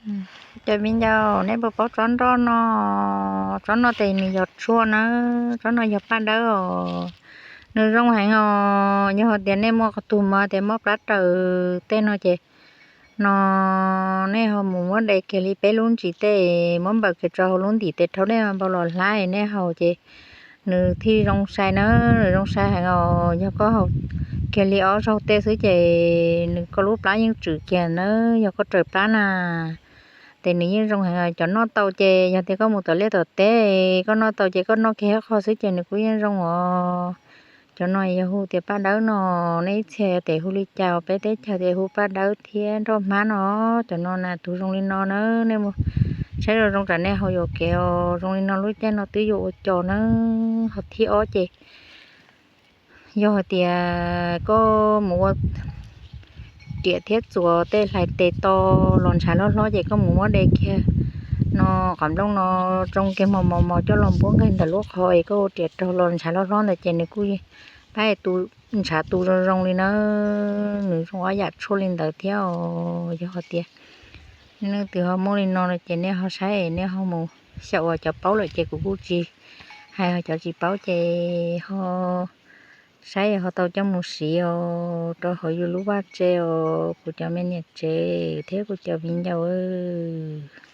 Cov viv ncaus, nej puas paub tsob nroj no? Tsob no ces nws yog tshuaj na, tsob no yog paj dawb os. Nws zoo heev os. Yog hais tias nej muaj qhov twg mas tias mob plab raws tej no ces no nej ho mus muab de kiag li peb lub ntsis tej, muab npaws kiag rau hauv lub ntim tes rhau, nej npau los hlab nej haus ces nws thiaj zoo sai na. Nws zoo sai heev os. Yog koj haus kiag li ob zaug tej xwb ces nws, koj lub plab yeej tswm kiag na, yog koj raws plab na. Ces nws yeej zoo heev. Cov noj tau ces yog tias koj mus tom liaj tom teb, koj noj tau ces koj noj kiag ib qho xwb ces nws kuj yeej zoo os. Cov no yog hu tias paj dawb no. Nej ib txhia tes hu li cas, peb teb chaws tes hu paj dawb thiab nroj hmab no. Cov no na, tus zoo li no na, nej mus saib zoo zoo tsam nej haus yuam kev os. Zoo li no lub caij no twb yuav ua cos na. Hos thib ob ces yog hais tias koj mus ua riam thiab txuas tej hlais tes to los ntshav hlob hlob ces koj mus muab de kiag no, qhov nplooj no tsoo kiag mos mos mos coj los npuab nkaig ntawm lub qhov es koj ua riam raug los ntshav hlob hlob ntawd ces nws kuj pab tu, ntshav tu zoo zoo li na. Nws zoo ob yam tshuaj li ntawd thiab os. Yog hais tias nej leej twg ho muaj li no no ces nej ho saib, nej ho mus, xyaum uas cov paub lawm ces kuv kuj tsis hais, ho cov tsis paub ces ho saib ho tau coj mus siv os rau hauv yus lub vaj tse os, kuv cov me niam tsev thiab kuv cov viv ncaus.